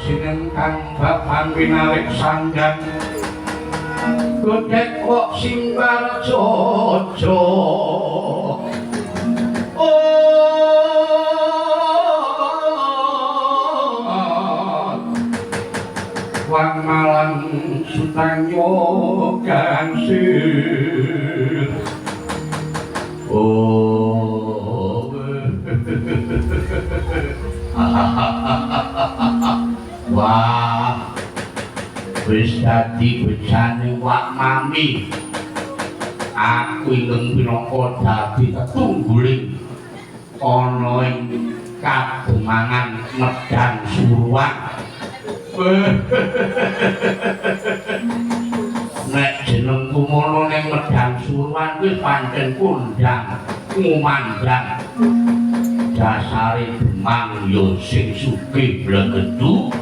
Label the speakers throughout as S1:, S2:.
S1: Sinengkang babang winalik sandang godhek kok simbar jojo. Wang Malang sutanyo gangsir. Oh. Wah, wis dadi bejane Wak Mami. Aku ingkang pinangka dadi tetungguling ana ing kademangan Medang Suruhan. Nek jenengku ngono ning Medang Suruhan kuwi pancen kondang ngumandang. Dasare Demang ya sing sugih blegedu.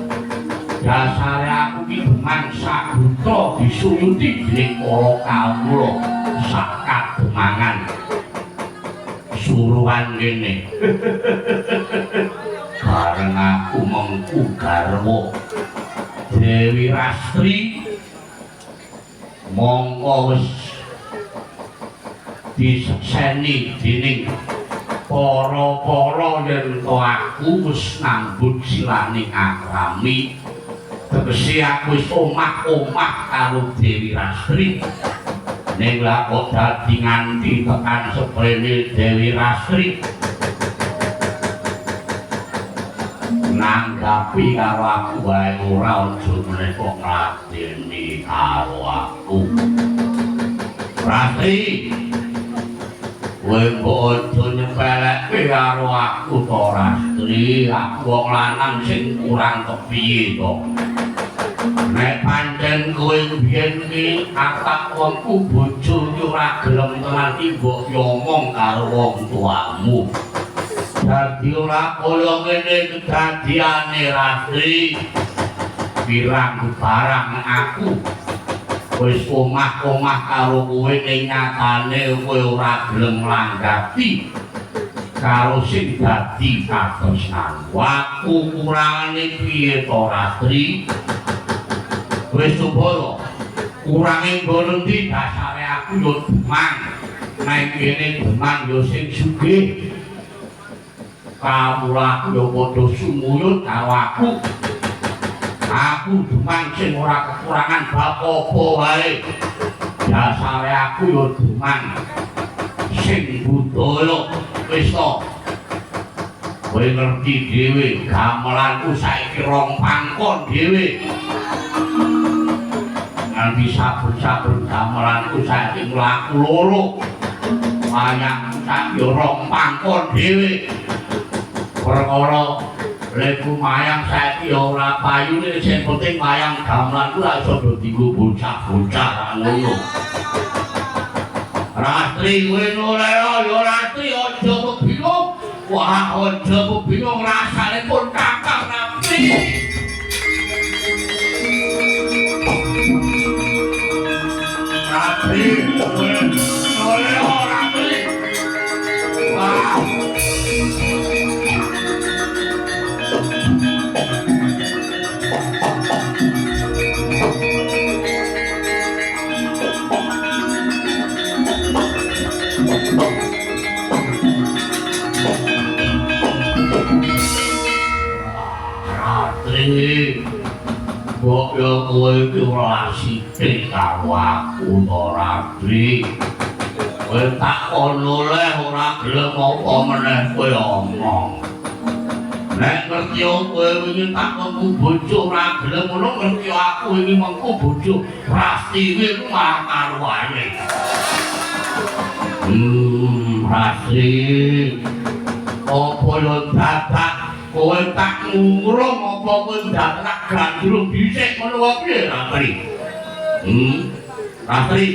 S1: Dasare aku ki Demang sagutra disuyuti dening para kawula sak kademangan Suruhan kene. Bareng aku mengku garwa Dewi Rastri mongko wis disekseni dening para-para yen to aku wis nambut silaning akrami, tegese aku wis omah-omah karo Dewi Rastri. Ning lha kok dadi nganti tekan seprene Dewi Rastri nanggapi karo aku wae ora, aja meneh kok ngladeni karo aku. Rastri, kowe mbok aja nyepelekke karo aku to Rastri, aku wong lanang sing kurang kepiye to. Nek pancen kowe biyen iki atak wongku bojo iki ora gelem tenan iki mbok omong karo wong tuamu. Dadi ora kaya ngene kedadiane Rastri. Pirang barang aku wis omah-omah karo kowe ning nyatane kowe ora gelem nglanggapi karo sing dadi katresnanku. Aku kurangane piye to Rastri? Wis coba kurange nggon endi dasare aku yo Demang. Nang kene Demang yo sing sugih. Kawula aku yo padha sumuyut karo aku. Aku Demang sing ora kekurangan bab apa wae. Dasare aku yo Demang sing budaya. Wis to. Kowe ngerti dhewe gamelanku saiki rong pangkon dhewe. Nganti saben-saben gamelanku saiki mlaku loro. Wayangku saiki yo rong pangkon dhewe. Perkara leku mayang saiki ya ora payune, sing penting wayang gamelanku ra iso do dienggo bocah-bocah ngono. Rastri kowe noleh ya Rastri aja kebingung. Wah aja kebingung rasane pun Kakang Rastri. Rastri kowe noleh Rastri. Wah. Mbok yo kowe iki ora sithik karo aku to Rastri. Kowe tak kono leh ora gelem apa meneh kowe omong. Nek ngerti kowe wingi tak mengku bojo ora gelem ngono, ngerti aku wingi mengku bojo Rasti kuwi malah karuane. Rastri. Apa yo dadak kowe tak ngurung apa kowe dadak gandrung dhisik ngono wae piye Rastri? Rastri.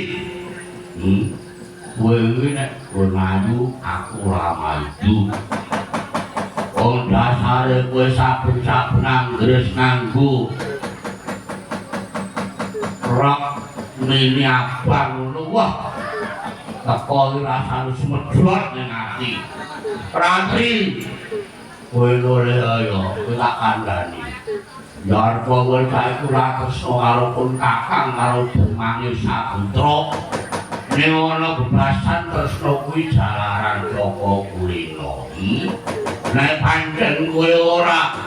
S1: Kowe iki nek mlayu aku ora maju. Wong dasare kowe saben-saben anggres nganggo rok mini abang ngono wah. Teko iki rasane sumedhot ning ati. Rastri, kowe noleh ayo, kowe tak kandhani. Ya arep kowe saiki ora tresna karo pun kakang karo Demange Saputra. Ning ana bebasan tresna kuwi jalaran saka kulino. Nek pancen kowe ora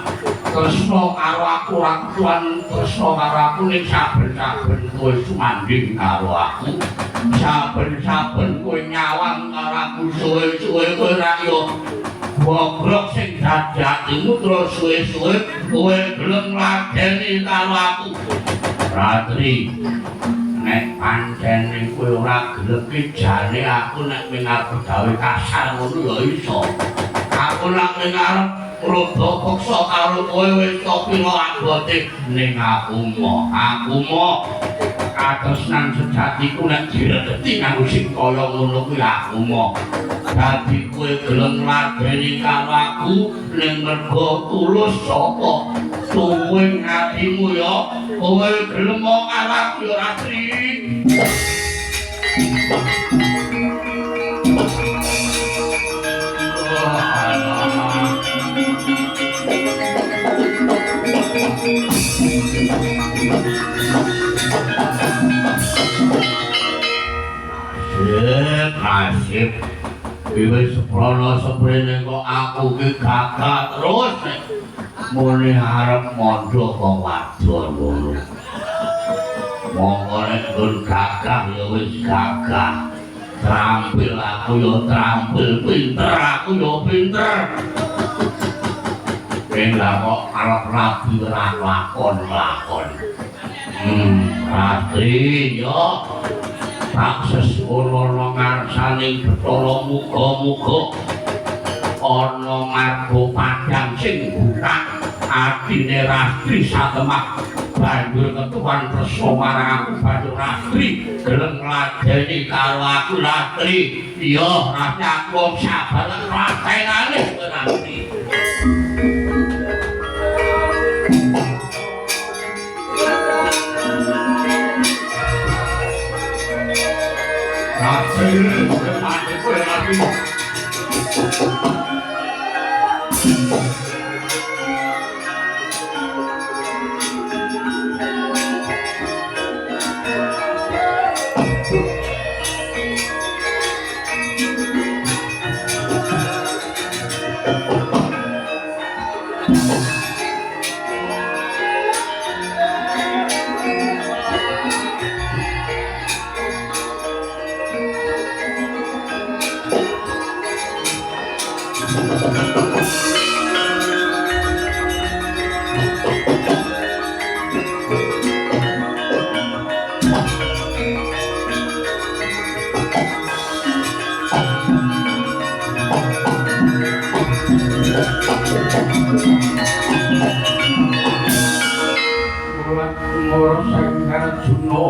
S1: tresna karo aku, ora kuwan tresna karo aku ning saben-saben kowe sumandhing karo aku. Saben-saben kowe nyawang karo aku suwe-suwe kowe ra yo bobrok sing dadi atimu terus suwe-suwe kowe gelem ngladeni karo aku. Ratri, nek pancen kowe ora gelem ki jane aku nek mung arep gawe kasar ngono ya iso. Aku nek mung arep rada peksa karo kowe wis to pira abote ning aku moh katresnan sejatiku nek diregeti kanggo sing kaya ngono kuwi aku moh. Dadi kowe gelem ngladeni karo aku ning mergo tulus saka tuwing atimu ya kowe gelem karo aku ya Ratri. Nasib, nasib. Wiwit seprono seprene kok aku ki gagah terus nek muni arep mondho kok wadon ngono. Monggo nek nggon gagah ya wis gagah. Terampil aku ya terampil, pinter aku ya pinter. Ning lah kok arep rabi ora lakon-lakon. Ratri yo tak sesuwono ngarsaning Bathara muga-muga ana marga padhang sing buka atine Rastri satemah banjur ketuwan tresna marang aku banjur Rastri gelem ngladeni karo aku Rastri. Iya Rastri aku wong sabar ratenane kowe Rastri. Rastri kowe kowe Rastri. Mur sing Arjuna.